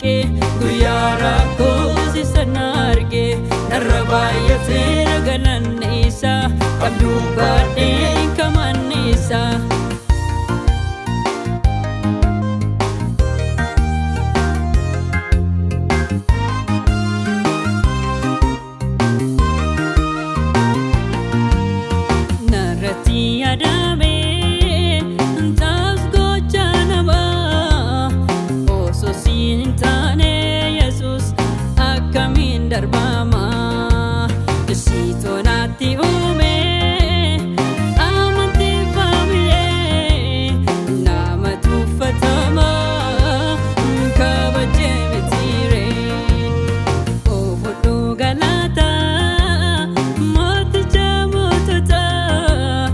saaqee guyyaa rakkoo si sana argee narra baay'ateera galanni isaa qabduu baadhee kamanni isaa. Narratti yaadame taas gocha namaa osoo siin hin taane Yesuus akkamiin darbama siitoo naatti uume amantii faamilee nama tuffatama kabajee mitiiree. Oofudhu galataa mooticha moototaa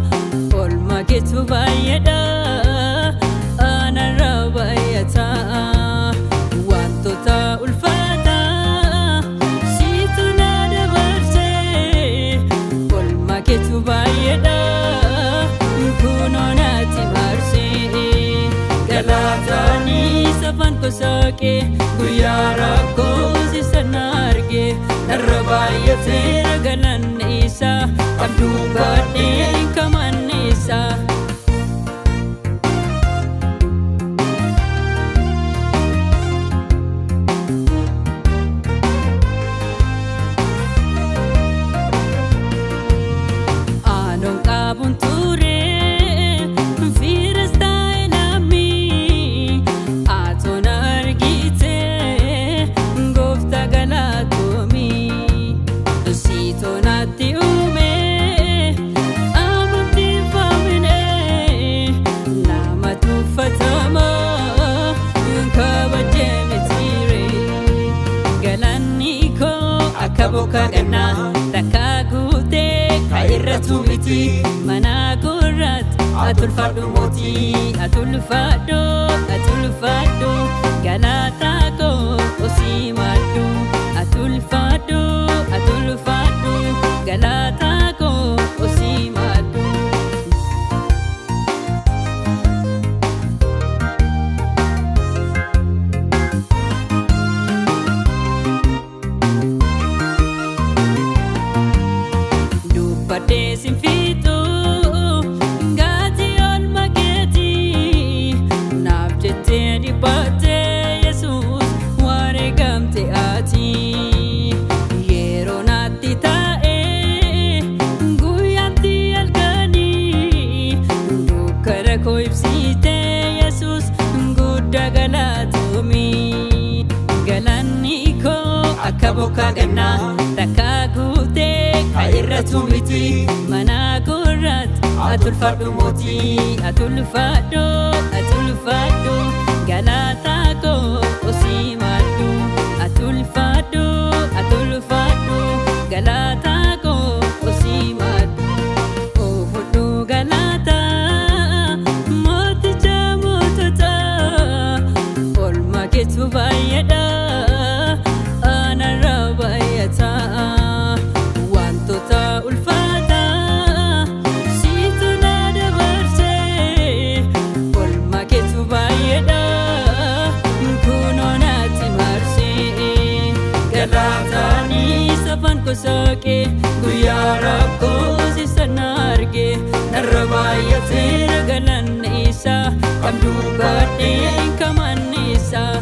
oolmaa keetu baay'eedha anarra baay'ataa wantoota ulfaataa siitu na dabarsee oolmaa keetu baay'eedha kunoo natti marsee galaataanii safaan kosaaqee guyyaa rakkoo si sana argee narra baay'ateera galanni isaa qabduu baadhee kamanni isaa. Aanoon qabuun ture firas ta'e atoon argite gooftaa galatoomii siitoo naatti uume amantii faamine nama tuffatama kabajee mitiire galanni koo akka bokkaa gannaa takkaa guutee ka irratu miti mana gurraatti atulfadhu mootii atulfadhu atulfadhu galataa koo osii maddu atulfadhu atulfadhu galataa koo osii maddu. Dubbadhee sin fiixu gatii oolmaa keetii naaf jettee dhibbattee Yesuus wareegamte ati yeroo naatti taa'e guyyaatti halkanii dukkana koo ibsite Yesuus guddaa galatoomii galanni koo akka bokkaa gannaa takkaa guutee ka irratu miti mana gurraatti atulfadhu mootii atulfadhu atulfadhu galataa koo osii maddu atulfadhu atulfadhu galataa koo osii maddu. Oofudhu galataa mooticha moototaa oolmaa keetu baay'eedha anarra baay'ataa wantoota ulfaataa siitu na dabarsee oolmaa keetu baay'eedha kunoo natti marsee galaataanii safaan kosaaqee guyyaa rakkoo si sana argee narra baay'ateera galanni isaa qabduu baadhee kamanni isaa.